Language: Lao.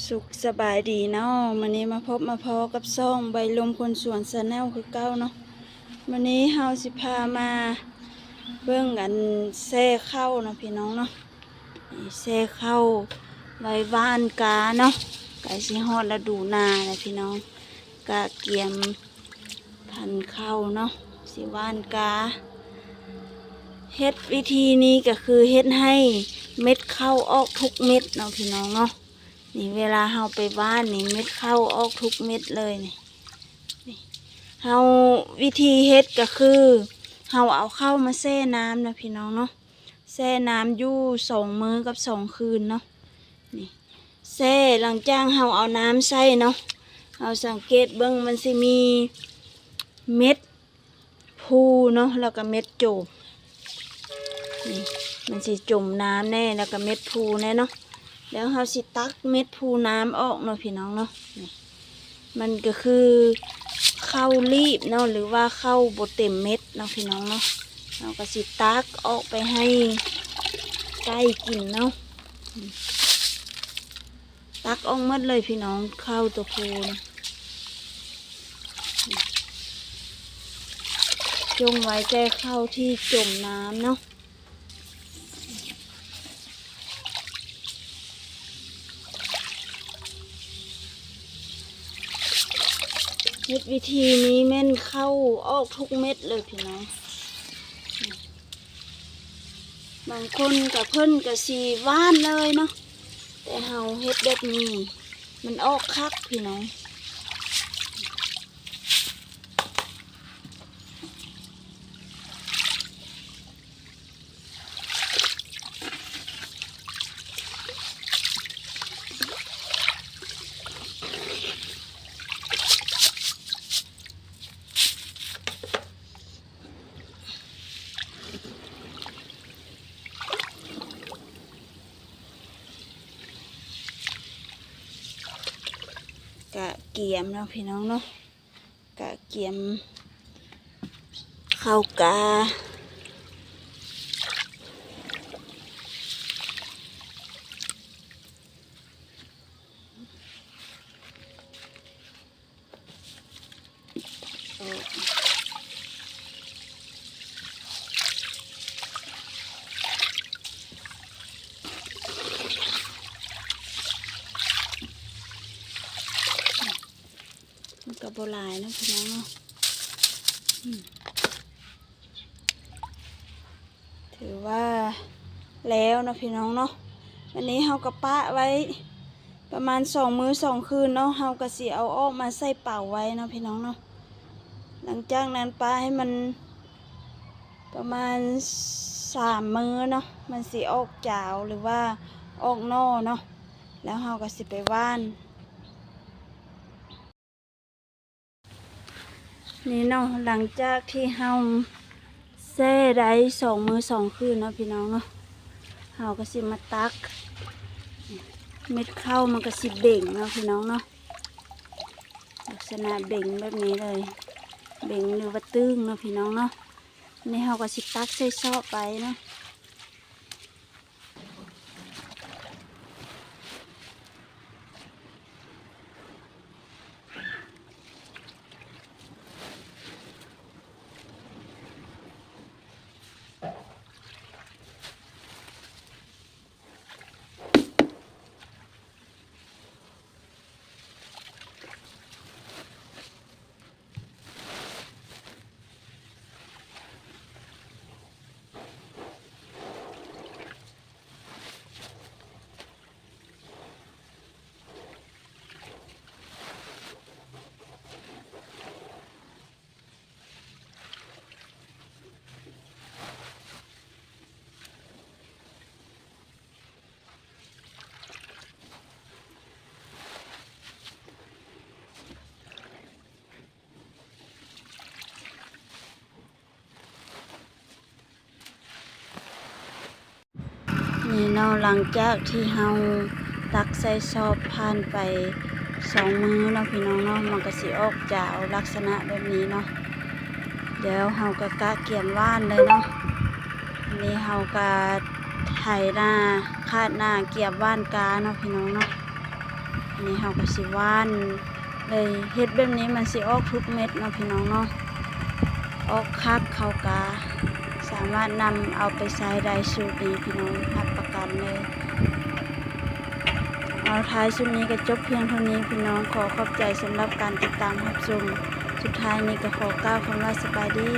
ສຸກສະບາຍດີເນາະ, ມື້ນີ້ມາພົບມາພໍ້ກັບຊ່ອງໃບລົມຄົນສວນ Channel ຄືເກົ່າເນາະ. ມື້ນີ້ເຮົາຊິພາມາເບິ່ງອັນແຊ່ເຂົ້າເນາະພີ່ນ້ອງເນາະ. ນີ້ແຊ່ເຂົ້າໄວ້ຫວ່ານກາເນາະ, ໃກ້ຊິຮອດລະດູນາແລ້ວພີ່ນ້ອງ. ກະກຽມພັນເຂົ້າເນາະ, ຊິຫວ່ານກາ. ເຮັດວິທີນີ້ກະຄືເຮັດໃຫ້ເມັດເຂົ້າອອກທຸກເມັດເນາະພີ່ນ້ອງເນາະ. ນີ້ເວລາເຮົາໄປຫວ່ານນີ້ ເມັດເຂົ້າອອກທຸກເມັດເລີຍນີ້. ນີ້ ເຮົາ ວິທີເຮັດກະຄື ເຮົາເອົາເຂົ້າມາແຊ່ນ້ຳນະພີ່ນ້ອງເນາະ, ແຊ່ນ້ຳຢູ່ສອງມື້ກັບສອງຄືນເນາະ. ນີ້ ແຊ່ ຫຼັງຈາກເຮົາເອົານ້ຳໃສ່ເນາະ, ເຮົາສັງເກດເບິ່ງ ມັນຊິມີເມັດ ພູເນາະ ແລ້ວກະເມັດໂຈມ. ນີ້ ມັນຊິຈົມນ້ຳແດ່ ແລ້ວກະເມັດພູແດ່ເນາະ. ແລ້ວເຮົາຊິຕັກເມັດພູນ້ຳອອກເນາະພີ່ນ້ອງເນາະ. ນີ້ ມັນກະຄືເຂົ້າລີບເນາະ ຫຼືວ່າເຂົ້າບໍ່ເຕັມເມັດເນາະພີ່ນ້ອງເນາະ. ເຮົາກະຊິຕັກອອກໄປໃຫ້ໄກ່ກິນເນາະ. ນີ້ ຕັກອອກໝົດເລີຍພີ່ນ້ອງ ເຂົ້າໂຕພູນະ. ຈົ່ງໄວ້ແຕ່ເຂົ້າທີ່ຈົມນ້ຳເນາະ. ເຮັດວິທີນີ້ແມ່ນເຂົ້າອອກທຸກເມັດເລີຍພີ່ນ້ອງ. ບາງຄົນກະ ເພິ່ນກະຊິຫວ່ານເລີຍເນາະ, ແຕ່ເຮົາເຮັດແບບນີ້ ມັນອອກຄັກພີ່ນ້ອງ. ກະກຽມເນາະພີ່ນ້ອງເນາະ, ກະກຽມເຂົ້າກາ. ມັນກະບໍ່ຫຼາຍເນາະພີ່ນ້ອງເນາະ. ອືມ ຖືວ່າແລ້ວເນາະພີ່ນ້ອງເນາະ. ອັນນີ້ເຮົາກະປະໄວ້ປະມານສອງມື້ສອງຄືນເນາະ, ເຮົາກະຊິເອົາອອກມາໃສ່ເປົາໄວ້ເນາະພີ່ນ້ອງເນາະ. ຫຼັງຈາກນັ້ນປະໃຫ້ມັນປະມານສາມມື້ເນາະ, ມັນຊິອອກຈາວ ຫຼືວ່າອອກໜໍ່ເນາະ, ແລ້ວເຮົາກະຊິໄປຫວ່ານ. ນີ້ເນາະ, ຫຼັງຈາກທີ່ເຮົາແຊ່ໄດ້ສອງມື້ສອງຄືນເນາະພີ່ນ້ອງເນາະ, ເຮົາກະຊິມາຕັກ. ເມັດເຂົ້າມັນກະຊິເບັງເນາະພີ່ນ້ອງເນາະ, ລັກສະນະເບັງແບບນີ້ເລີຍ, ເບັງ ຫຼືວ່າຕຶ້ງເນາະພີ່ນ້ອງເນາະ. ນີ້ເຮົາກະຊິຕັກໃສ່ຊອບໄວ້ເນາະ. ນີ້ເນາະ, ຫຼັງຈາກທີ່ເຮົາຕັກໃສ່ຊອບຜ່ານໄປສອງມື້ເນາະພີ່ນ້ອງເນາະ, ມັນກະຊິອອກຈາວລັກສະນະແບບນີ້ເນາະ. ແລ້ວເຮົາກະກະກຽມຫວ່ານເລີຍເນາະ. ນີ້ເຮົາກະໄຖນາ ຄາດນາ ກຽມຫວ່ານກາເນາະພີ່ນ້ອງເນາະ. ນີ້ເຮົາກໍຊິຫວ່ານເລີຍ. ເຮັດແບບນີ້ມັນຊິອອກທຸກເມັດເນາະພີ່ນ້ອງເນາະ, ອອກຄາບເຂົ້າກາ ສາມາດນຳເອົາໄປໃຊ້ໄດ້ສູດນີ້ພີ່ນ້ອງ ຮັບປະກັນເລີຍ. ເອົາ ທ້າຍສຸດນີ້ກໍຈົບພຽງເທົ່ານີ້ພີ່ນ້ອງ, ຂໍຂອບໃຈສຳລັບການຕິດຕາມຮັບຊົມ. ສຸດທ້າຍນີ້ກໍຂໍກ່າວຄຳວ່າສະບາຍດີ.